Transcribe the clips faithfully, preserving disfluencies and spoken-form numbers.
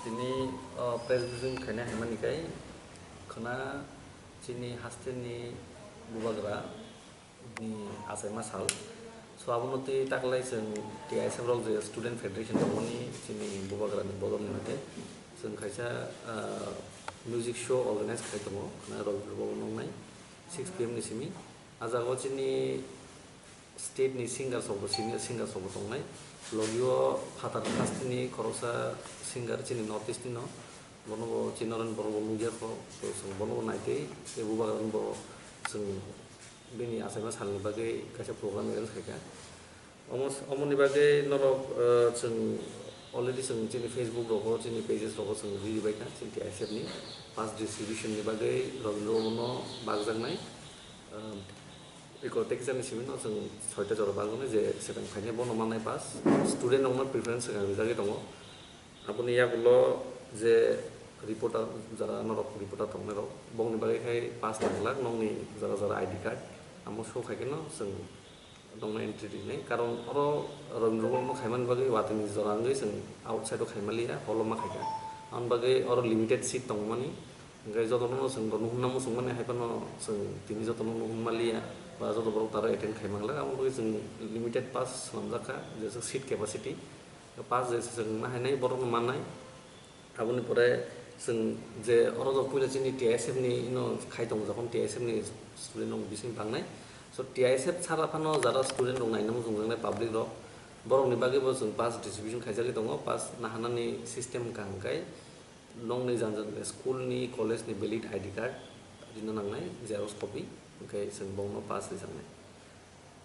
Tini, o, press briefing khaina himani kai khwna chini hasteni bubagra ni achaima sal. So, abono tei taklai chwng T I S F rok je student federation tongmani chini bubagra ni bodol ni hwnkhe chwng kaisa, ah, music show organize khai tongo, khwna Ravi Bhavan nongnai six P M ni simi. Ah jaga o chini state ni singer rok bo, senior singer rok bo tongnai. Logi o phatar hasteni khoroksa singer chini North East ni no, bono bo chini Noren Borok bo nukya kho, to chwng bono bo naitwi tei bubagra no bo chwng bini achaima salni bagwi kaisa program arrange khaikha. Omo, omoni bagwi norok, eh, chwng already chwng chini Facebook rogo, chini pages rogo chwng riri baikha, chini T I S F ni pass distribution ni bagwi Rabindra Bhavan no bakjaknai. Eh, eko tei kisa ni simi no chwng soita jora bakjaknai, je swkang phainai bono mannai pass. Student rokno preference swkang rijagwi tongo. Aboni yagulo je reporter, jara norok reporter tongnai rok, bongni bagwi khai pass nang glak, nokni jara jara I D card, amo show khai kheno chwng nokno entry rinai. Karon oro Rabindra Bhavan no khaimani bagwi watwi ni jora wngwi chwng outside o khaimaliya, hall o ma khaikha. Aboni bagwi oro limited seat tongmani, hwnkhe jotono chwng bo nuhunna muchungmani hai phano chwng tini jotono nuhunmaliya, ba joto borok taro attend khai manglak, aboni bagwi chwng limited pass swnamjak kha, jeswk seat capacity. Pass je se chwng ma hainai borokno mannai. Aboni pore chwng je oro rok puila chini T I S F ni ino khai tongo, jokhon T I S F ni student rok bising bangnai. So T I S F sara phano jara student rok naina muchungjaknai public rok, borokni bagwi bo chwng pass distribution khaijagwi tongo. Pass nahanani system wngkha hwnkhe nokni jang jang school ni, college ni valid I D card rina nangnai, xerox copy, hwnkhe chwng bongno pass rijaknai.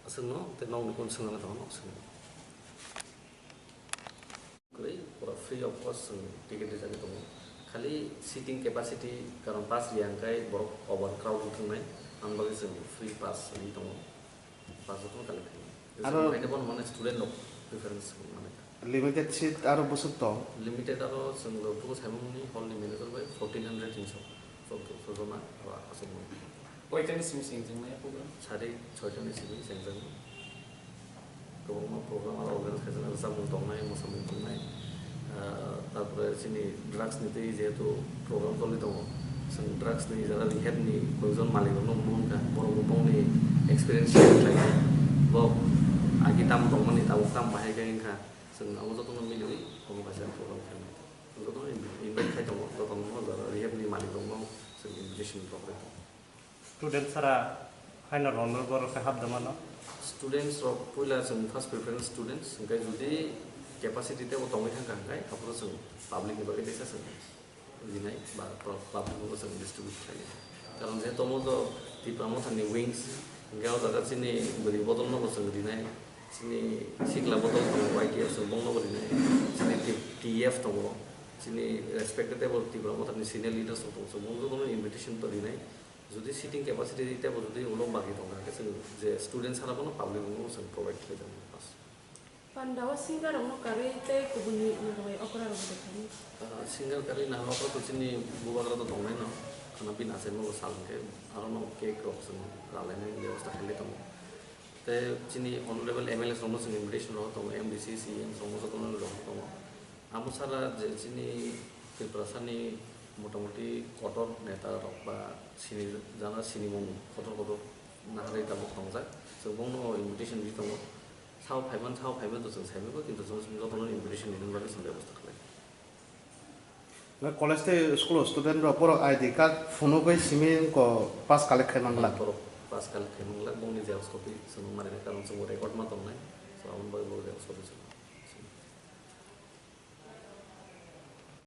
Aswkno tei nokni kon swngna tongo, nok swngno. Kwrwi, pura free of cost chwng ticket rijagwi tongo. Khali seating capacity, karon pass riya hwnkhe borok overcrowd wng thangnai, aboni bagwi chwng free pass ri tongo. Pass jotono collect khainai. Aro chwng khaina bono mane student rok preference mane. Limited seat aro bwswk tong? Limited aro chwng rok bugo saimani hall ni manager bai fourteen hundred hinwi sok, sok, sok jona aro aswk mano. Koitani simi sengjaknai program? Sari soitani simi sengjaknai. Kwbangma program aro organize khaijak, rwchapmung tongnai, mwsamung tongnai. Ah, tarpore chini drugs ni twi jehetu program choli tongo, chwng drugs ni jara rehab ni koijon malik rokno mununkha, borok bo bongni experience share khlai kha. Bo agi tam tongmani tabuk tam bahai khe wngkha, chwng abo jotono miliwi omo kaisa program khainai. Jotono invite khai tongo, jotono jara rehab ni malik rokno chwng invitation rok rwi tongo. Student sara haino rwnwi borok khe hapda mano? Students rok puila chwng first preference students, hwnkhe judi capacity teibo tongwi thangkha hwnkhe aphuru chwng public ni bagwi teisa chwng rinai ba pro-, public no chwng distribute khlai. Karon je tomo do Tipra Motha ni wings, hwnkhe o jaga chini bwrwi bodol no bo chwng rinai, chini sikla bodol tongo Y T F chwng bongno bo rinai, chini T-, T F tongo, chini respected teibo Tipra Motha ni senior leaders rok tongo, chwng bongno invitation to rinai. Jodi seating capacity teibo jodi ulo bagi tongkha khe chwng je student sara bono public room o chwng provide khlai tongo first. Pandao singer rokno karwi tei kubuni naharwi okra rok bo thani. Ah, singer karwi naharwi okra to chini bubagra to tongnai no, khwna bini achaima bo sal hwnkhe aro no cake rok chwng ralainani bebosta khlai tongo. Tei chini honorable M L As rokno chwng invitation rok tongo, M D C, C E M rokno jotono rok tongo. Amo sara je chini Tiprasani motamoti kotor neta rok ba sini jana sinimung kotor kotor naharwi tabuk tongjak. Chwng bongno invitation di tongo. Sao phaiman, sao phaiman to chwng saimano, kintu chwng jotono invitation rinani bagwi chwng bebosta khlai. Nang college tei school o student rok borok I D card phunugwi simi ko pass collect khai manglak. Borok pass collect khai manglak, bongni xerox copy chwng manai, karon chwng record ma tongnai. So, aboni bagwi borok xerox copy chwng.